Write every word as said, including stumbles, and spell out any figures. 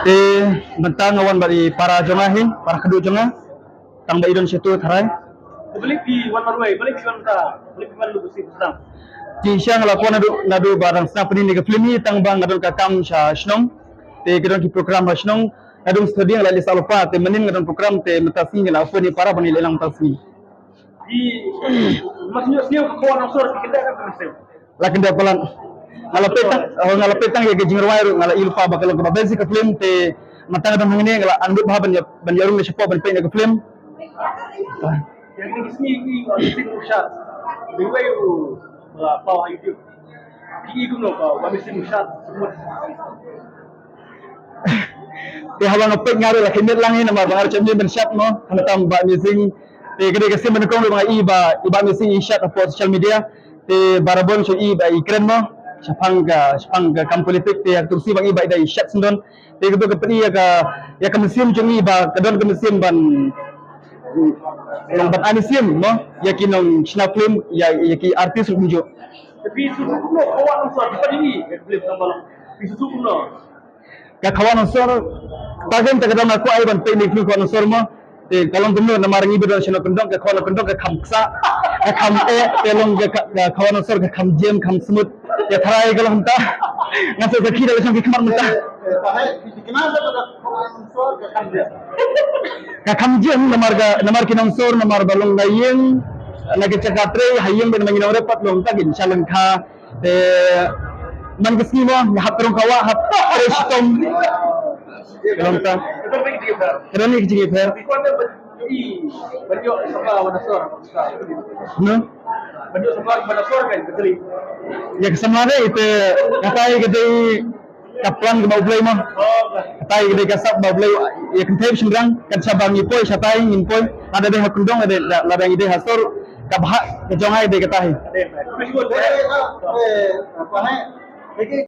Te mynta nga wan bad i para jong nga hi, para khadduh jong nga. Tang ba i don shatu tharai. Balei phi wan marwei, balei phi wan mynta, balei phi wan lut sih tang. Te sha nga la kwah naduh, naduh ba dang sna pyni ïa ka film hi, tang ba nga don ka kam sha shnong. Te ka don ki program ha shnong. Nga don study nga la leit sah lypa, te mynnin nga don program, te mynta sngi nga la phone ïa para ban ïaleh lang mynta sngi. Phi, mas nyo sniew ka khawar nongsor, phi kynda ka phi sniew. La kynda palat. Nga la peit tang, oh, nga la peit tang ïa ka jingrwai ruh, nga la ïohi lypa ba ka long kaba basic ka film, te mynta nga don hangne nga la angnud bha ban ïa, ban ïarung na shapoh ban peit ïa ka film. Ïa kine ki sngi ki wa missing u shad. Dei wei u la paw ha YouTube. Ki i kumno ka wa missing u shad. Te haba nga peit nga ruh la khyndiat lang hi namar ba nga ruh cham ïa ban shad mo, hangta ba missing. Te ka dei ka sien ba nyngkong ruh ba nga i ba, i ba missing i shad hapoh social media. Te barabor shu i ba i kren mo shaphang ka, shaphang ka kam politik, te ha ka tungsi ba nga i ba i da i shad syndon. Te ka dei ka pyni ïa ka, ïa ka mynsiem jong i ba ka don ka mynsiem ban, ban ai mynsiem mo ïa ki nongshna film, ïa, ïa ki artist ruh kumjuh. Te phi shu shu kumno ka khawar nongsor, phi pat i ïa ka film tang ba long. Phi shu shu kumno. Ka khawar nongsor, ta kum ta ka dang nga kwah ai ban peit ïa ka film khawar nongsor mo. Te ka long kumno namar ngi ba don sha Nongkyndong, ka khawar Nongkyndong ka kham ksah, ka kham eh, te long ka, ka, ka khawar nongsor ka kham jem, kham smooth. Te tharai ka long mynta. Nga sa sakhi da la shong ki khmat mynta. Ka kham jem namar ka, namar ki nongsor, namar ba long na ïing, na ka jaka trei, ha ïing ba namar ngi nongrep pat long ta kin sha lyngkha. Te man ka sngi mo nga hap ka rong ka wah, hap trei shitom. Ka long ta. Ka don ïa ka jingïapher. No? Ïa ka samla dei te, kata ïa ka dei ka plan kaba U Blei mo. Kata ïa ka dei ka sap ba U Blei ïa kynthei shynrang, kan shaba ngi poi shatai ngin poi. Lada dei ha Kyndong, lada, lada ngi dei ha sor, ka bhah ka jong ngi dei kata hi.